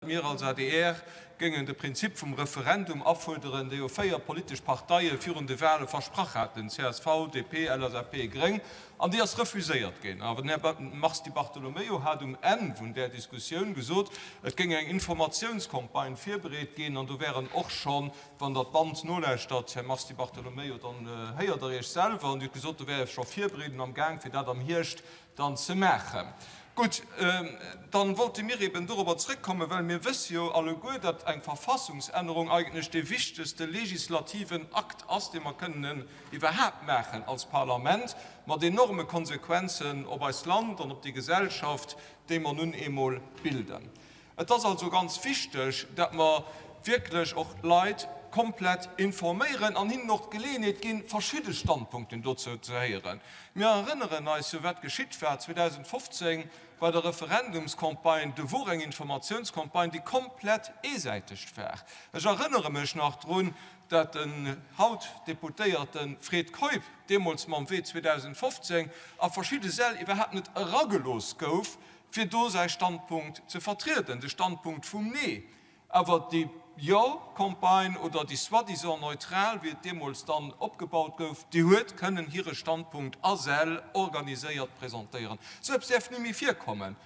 Mir als adr géingen de Prinzip vum Referendum afuerderen, dee jo 4 politesch Parteie virun de Wahle versprach haten, csv, DP, LSAP, Gréng, an déi ass refuséiert ginn. Awer den Här Mars Di Bartolomeo hat um Enn vun där Diskussioun gesot, et géing eng Informatiounscampagne virbereet ginn an do wären och schonn, wann Der d'Band nolauschtert, Här Mars Di Bartolomeo, dann héiert Der Iech selwer, an Dir hutt gesot, do wäre scho Virbereedungen am Gaang, fir dat am Hierscht dann ze maachen. Gutt, dann wollte mir eben dorobber zrëckkommen, well mir wësse jo alleguer, datt eng Verfassungsännerung eigentlech dee wichtegste legislativen Akt ass, dee mer kënnen iwwerhaapt maachen als Parlament, mat enorme Konsequenzen op eist Land an op déi Gesellschaft, déi mer nun eemol bilden. Et ass also ganz wichteg, dat mer wierklech och d'Leit komplett informéieren an hinnen och d'Geleeënheet ginn, verschidde Standpunkten dozou ze héieren. Mir erënneren eis jo, wat geschitt war 2015 bei der Referendumscampagne. Do wor eng Informatiounscampagne, déi komplett eesäiteg war. Ech erënnere mech nach drun, dat den haut Deputéierte Fred Keup deemools mam Wee 2015 a verschidde Säll iwwerhaapt net eragelooss gouf, fir do säi Standpunkt ze vertrieden, de Standpunkt vum Nee. Awer déi Jo-Campagne oder déi soi-disant neutral, wéi et deemools dann opgebaut gouf, déi huet kënnen hire Standpunkt a Säll organiséiert presentéieren. Sou eppes däerf ni méi virkommen.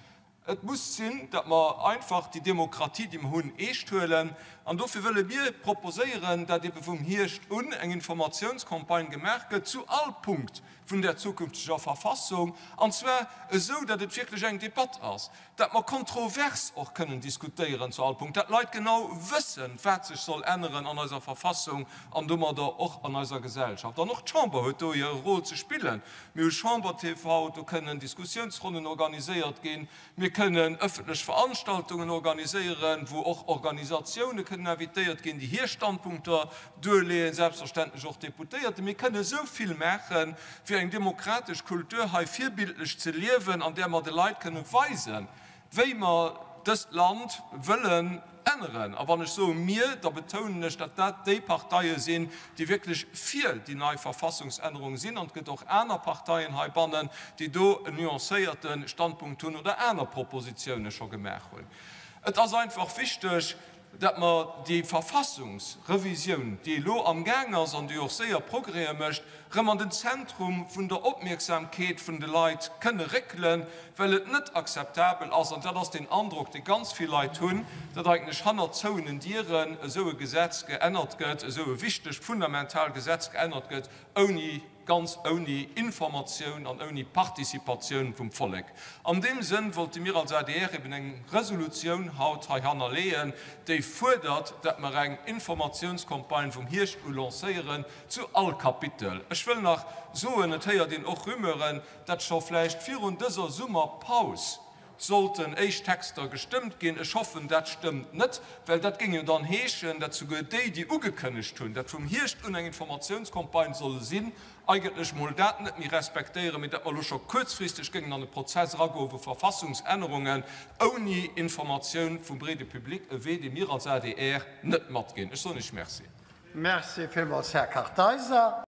Et muss sinn, datt mer einfach déi Demokratie, déi mer hunn, eescht huelen. An dofir wëlle mir proposéieren, datt ebe vum Hierscht un eng Informatiounscampagne gemaach gëtt zu all Punkt vun där zukünfteger Verfassung, an zwar esou, datt et wierklech eng Debatt ass, datt mer kontrovers och kënnen diskutéieren zu all Punkt, datt d'Leit genau wëssen, wat sech soll änneren an eiser Verfassung an domadder och an eiser Gesellschaft. An och d'Chamber huet do hire Rôle ze spillen. Mir hu Chamber-TV, do kënnen Diskussiounsronnen organiséiert ginn. Mir kënnen ëffentlech Veranstaltungen organiséieren, wou och Organisatioune kënnen invitéiert ginn, déi hir Standpunkter duerleeën, selbstverständlech och Deputéierten. Mir kënnen esou vill maachen, fir eng demokratesch Kultur hei virbildlech ze liewen, an där mer de Leit kënnen weisen, wéi mer dëst Land wëllen änneren. A wann ech soe mir, da betounen ech, datt dat déi Parteie sinn, déi wierklech fir déi nei Verfassungsännerung sinn. An et gëtt och aner Parteien heibannen, déi do en nuancéierte Standpunkt hunn oder aner Propositioune scho gemaach hunn. Et ass einfach wichteg, datt mer déi Verfassungsrevisioun, déi elo amgaang ass an déi och séier Progrèse mécht, rëm an den Zentrum vun der Opmierksamkeet vun de Leit kënne réckelen, well et net akzeptabel ass, an dat ass deen Androck, dee ganz vill Leit hunn, datt eigentlech hannert zouenen Dieren esou e Gesetz geännert gëtt, esou e wichtegt, fundamental Gesetz geännert gëtt, ouni, ganz ouni Informatioun an ouni Participatioun vum Vollek. An deem Sënn wollte mir als adr eben eng Resolutioun haut hei hannerleeën, déi fuerdert, datt mer eng Informatiounscampagne vum Hierscht u lancéieren zu all Kapitel. Ech wëll nach soen, et héiert een och Rumeuren, datt scho vläicht virun dëser Summerpaus sollten éischt Texter gestëmmt ginn. Ech hoffen, dat stëmmt net, well dat géing jo dann heeschen, datt souguer déi, déi ugekënnegt hunn, datt vum Hierscht un eng Informatiounscampagne solle sinn, eigentlech mol dat net méi respektéieren, mee datt mer elo scho kuerzfristeg géingen an e Prozess eragoe vu Verfassungsännerungen ouni Informatioun vum breede Public, e Wee, dee mir als adr net matginn. Ech soen Iech Merci. Merci villmools, Här Kartheiser.